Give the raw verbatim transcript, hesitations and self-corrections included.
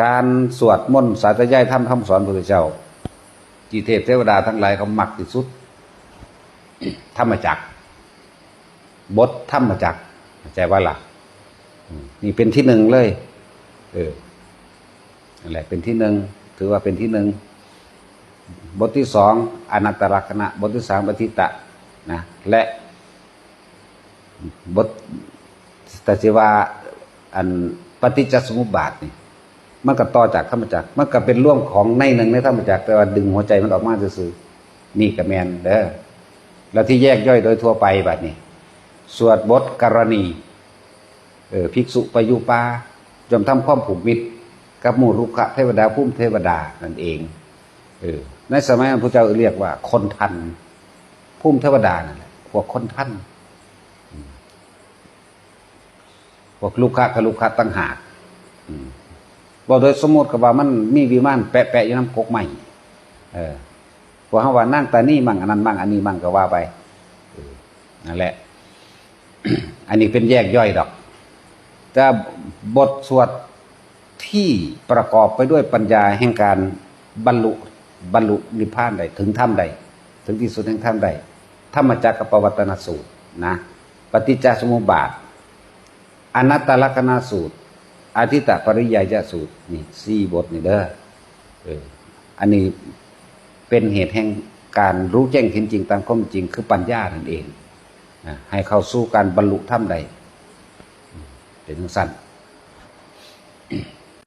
การสวดมนต์สาธยายธรรมคำสอนพระพุทธเจ้า ที่เทพเทวดาทั้งหลายเขามักที่สุด ธรรมจักร บทธรรมจักร เข้าใจว่าล่ะ อืม นี่เป็นที่หนึ่งเลย เออ นั่นแหละเป็นที่หนึ่ง ถือว่าเป็นที่หนึ่ง บทที่สอง อนัตตลักษณะ บทที่สาม อธิตะ นะ และ บท แต่สิว่า อันปฏิจจสมุปบาทนี่ มันก็ต่อจากธรรมจักร มันก็เป็นร่วมของในหนึ่งในธรรมจักร แต่ว่าดึงหัวใจมันออกมาซื่อๆ นี่ก็แม่นเด้อ แล้วที่แยกย่อยโดยทั่วไปบัดนี้ สวดบทกรณี เออ ภิกษุไปอยู่ป่า ย่อมทำความผูกมิตร กับหมู่รุกขเทวดา ภูมิเทวดานั่นเอง เออ ในสมัยนั้นพระเจ้าเรียกว่าคนทัน ภูมิเทวดานั่นแหละ พวกคนทัน อืม พวกรุกขะกับรุกขะต่างหาก อืม เว้าโดยสมมุติก็ว่ามันมีวิมานแปะๆอยู่นำกกไม้ เออ พวกเฮาว่านางตานีมั่ง อันนั้นมั่ง อันนี้มั่งก็ว่าไป เออ นั่นแหละ อันนี้เป็นแยกย่อยดอก แต่บทสวดที่ประกอบไปด้วยปัญญาแห่งการบรรลุ บรรลุนิพพานได้ ถึงธรรมได้ ถึงที่สุดแห่งธรรมได้ ธรรมจักรปวัตตนสูตรนะ ปฏิจจสมุปบาท อนัตตลักษณสูตร อธิตตปริยายสูตร นี่สี่บทนี่เด้อ เออ อันนี้เป็นเหตุแห่งการรู้แจ้งเห็นจริงตามความจริง คือปัญญานั่นเองนะ ให้เข้าสู่การบรรลุธรรมได้ เป็นจั่งซั้น